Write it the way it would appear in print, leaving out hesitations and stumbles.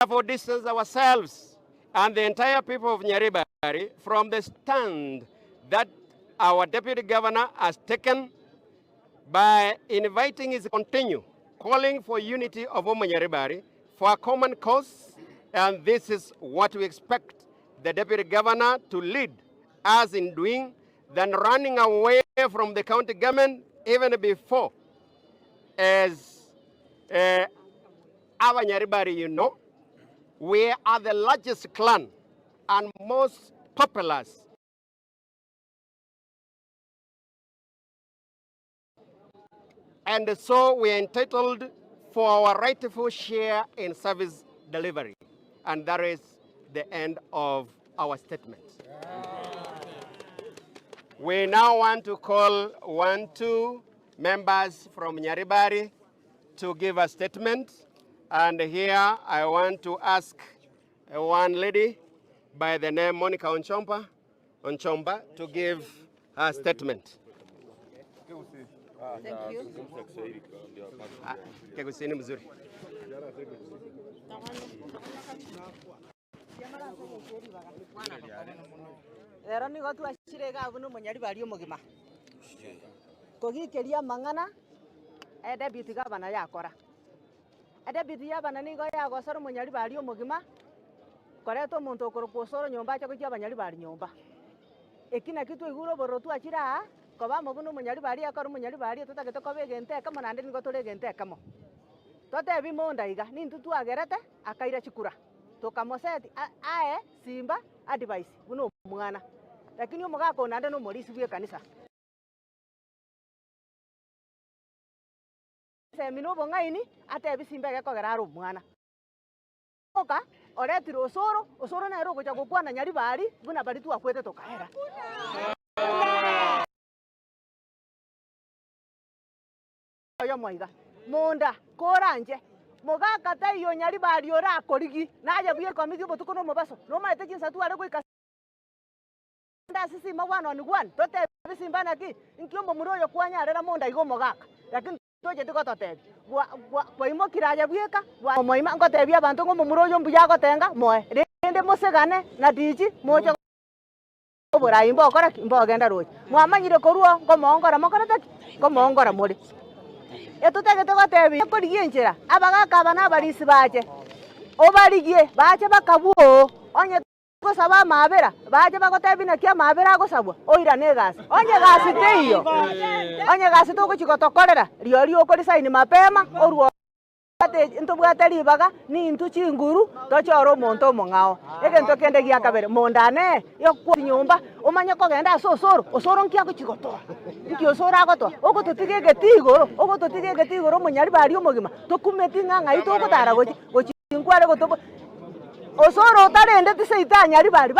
Therefore distance ourselves and the entire people of Nyaribari from the stand that our deputy governor has taken by inviting his continue calling for unity of Nyaribari for a common cause and this is what we expect the deputy governor to lead us in doing than running away from the county government even before as uh, our Nyaribari, you know, we are the largest clan and most populous. And so we are entitled for our rightful share in service delivery. And that is the end of our statement. We now want to call one, two members from Nyaribari to give a statement. And here I want to ask one lady by the name Monica Onchomba, Onchomba to give her statement. Thank you. Ah, Kegusii ni mzuri. Rero nigo twachire iga abwo na omonyaribari omogima, kogikeria amang'ana edebiti gavana yakora. Edebiti gavana nigo yagosera omonyaribari omogima, koreta omonto okorokwa osoro nyomba ache gochia abanyaribari nyomba. Eki nakio twaigure obororo twachire aa, koba amo buna omonyaribari ekero omonyaribari totagete koba egento ekemo naende nigo tore egento ekemo. Totebi monda iga, nintwe twagerete akaira chikura, tokamoseti aye simba advice buna omwana, lakini omogaka oyo naende nomorisia bw'ekanisa. Esemi na obong'aini atebi simba egekogera are omwana. Oka oretire osoro, osoro nere ogocha gokwana nyaribari buna baria twakwete tokaera. Oyomo iga, Monda, koranche, mogaka taiyo nyaribari orakorigi, naye buya ekomiti obotuko na omobaso, nomaete chinsa tware goika ande ase sima one on one, totebi simba naki, inki omomura oyo kwanyarera monda iga omogaka, lakini tocheti gototebia, gwa gwa kwaimokire aye bweka, gwa omoima ngotebia abanto ng'a omomura oyo mbuya agotenga, moe, rende mosegane na tichi, moche. Oborai mbokora ki? Mbogenda roche. Mwamanyire korwa oo nkomoongora mokorete ki? Nkomoongora more. Etotagete gotebia korigia enchera, abagaka aba na abarisi bache, obarigie bache bakabua oo, onye gosaba amaabera, bache bagotebie naki amaabera agosabwa, oirane egasi. Onye egasi teiyo, onye egasi togochia gotokorera, rirorio okorisaini mapema, orwe. Ntobwate ribaga, nintwe chinguru, tochore omonto omong'ao. Egento kende gia kabere, monda ane yokwa nyomba, omanye kogenda ase osoro, osoro nki agochia gotoa? Nki osoro agotoa? Ogototiga egetii igoro, ogototiga egetii igoro omonyaribari omogima, tokumeti ng'a ng'ai togotara gochia, gochia nkware gotobo osoro otarendeti seito anyaribari.